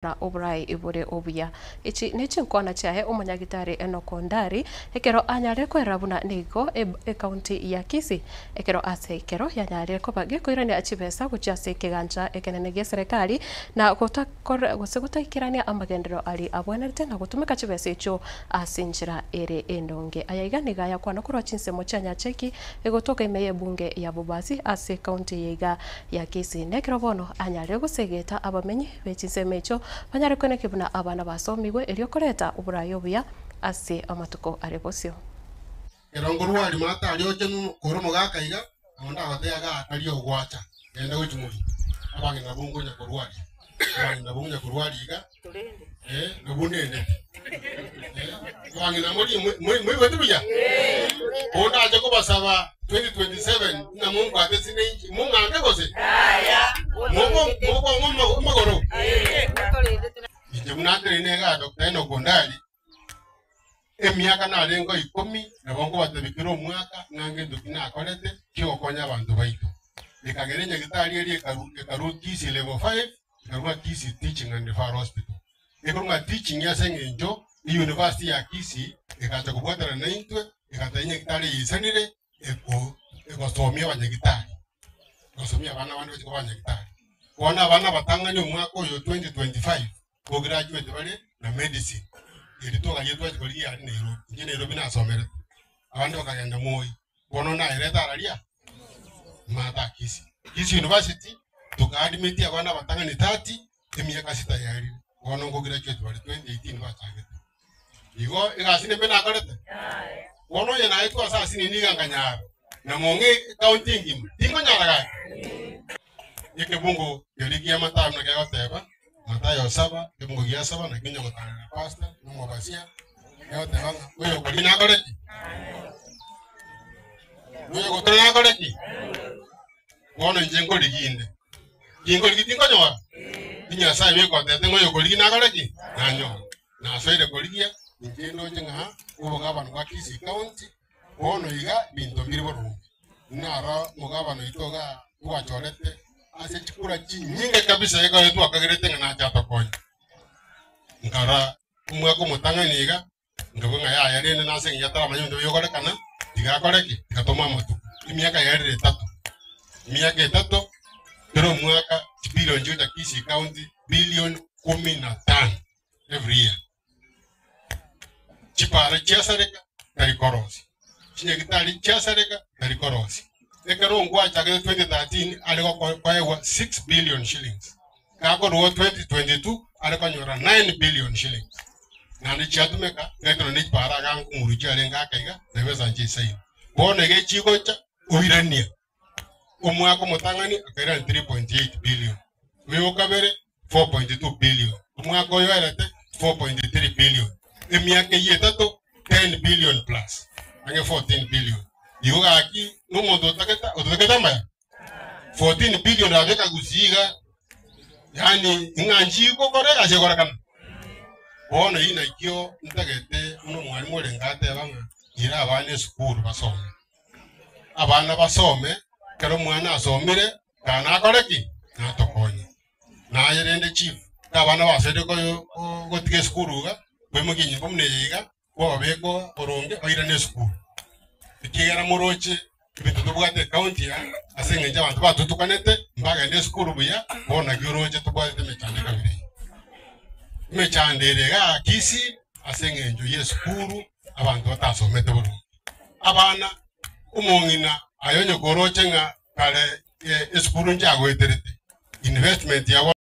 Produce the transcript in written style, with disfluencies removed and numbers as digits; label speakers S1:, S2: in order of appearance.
S1: Na oborai bore obuya. Echi nechinkwana chiaye omonyagitari Enock Ondari ekero anyarire kwerora buna nigo ecounty ya Kisii ekero ase ekero yanyarire koba gekoirania chibesa gochia ase ekegancha ekenene gi'eserekari na gotakora gose gotaikerania amagenderero aria abwenerete na gotumeka chibesa echio ase enchera ere endonge. Aya iga nigo ayakwana korwa chinsemo chia Nyacheki egotoka ime y'ebunge ya Bobasi ase ecounty eye iga ya Kisii. Nekero bono anyarire gosegeta abamenyi be chinsemo echio banyare koenekia buna abana basomigwe erio koreta oboraai obuya ase amatuko are bosio.
S2: Ekero nkorwa rimo atari ochenu korwa omogaka iga, onde agotebia iga tari ogwacha, genda gochia morito. Abang'ina nabwo nkonya korwaria, abang'ina nabwo nkonya korwaria iga, eh, nabwo ndendete. Eh, abang'ina mori moigwete buya? Onde ache kobasaba 2027 ng'a monkwate ase inche, mong'ange gose? Mokong'a amagoro? Inche buna nteneine igaa Doctor Enock Ondari, emiaka narenge o ikomi, nabo nkobatebia kera omwaka ng'a ngento ki nakorete ki'ogokonya abanto baito. Ekagera enyagitari eria ekarwa Kisii level five, ekarwa Kisii Teaching and Referral Hospital. Ekorwa ng'a teaching ase eng'encho eyunivasiti ya Kisii egacha kobwatana naintwe, egateba enyagitari eye eisanire egosomia abanyagitari, egosomia abana bande bachie koba abanyagitari. Bono abana abatang'ani omwaka oyo 2025, bograduate bare na medicine, erio twagachire twachia korigia aria Nairobi, inche Nairobi nasomerete, abande bakagenda Moi, bono naerete araria Mata Kisii. Kisii University tokaadmit abana abatang'ani 30 emiaka sita yaerire, bono nkograduate bare 2018 bachagete. Igo egasi nembe nakorete? Bono onye naetwe ase asinini iga nkanyara, na mong'e ekaunti engima, tinkonyara gaki? Ekebungo keria kia Mathayo buna kegoteba, Mathayo saba, ekebungo gia saba, nakio onye gotarera pastor, na omobasia, kegoteba ng'a oyokoria nakore ki? Oyogotora nakore ki? Bono inche nkorigia inde. Tinkorigia tinkonyora? Nyasaye bweka otebete ng'a oyokorigia nakore ki? Nanyore. Nasoire korigia, inche ndoche ng'a obogabana bwa Kisii County bono iga ebinto mbire boronge. Naro omogabana oito iga bwachorete ase chikura chinyinge kabisa ekero twakagerete ng'a nache atokonye. Nkarora omwaka omotang'ani iga, nkabua ng'a yaya rende nase eng'encho ataramanya ebinto bigokorekana, tiga akore ki? Tiga tomoe amatuko. Emiaka yaerire etato, emiaka etato, kera omwaka chibilion chigocha Kisii County billion kumi na tano every year. Chipara chiasareka tari korosia, chinyagitari chiasareka tari korosia. Ekero nkwachagete 2013 are koegwa 6 billion shillings, gakorwa 2022 are konyora 9 billion shillings. Naende chiatumeka ngaki ne chipara iga nkong'uru chiarenge ake iga na ebesa nchisaine. Bono iga echigocha oirania Omwaka omotang'ani akairana 3.8 billion, oyo o kabere 4.2 billion, omwaka oyo oerete 4.3 billion, emiaka eyio etato 10 billion plus, ang'e 14 billion. Igo gaki nomonto otagete ototagete amaya? 14 billion rabe ekagusii iga, yaani ng'a nchigokora egasi egokorekana. Bono eyio nakio ntagete buna omwalimu orenge ateba ng'a ira abana esukuru basome. Abana basome, ekero omwana asomire, kaa nakore ki? Natokonye. Naye rende chief, ekero abana basoire gotiga esukuru iga, koimokia enyimbo buna eye iga, kwababeka boronge bairane esukuru. Ekiagera moroche ebinto tobwate ecounty aa, ase eng'encho abanto batotukanete, mbagende esukuru buya, bono naki oroche tobwatete emechando ekabira eye. Emechando ere igaa Kisii, ase eng'encho ya esukuru, abanto batasomete boronge. Abana, omong'ina aye onye koroche ng'a kare esukuru nchagoeterete, investment yabo.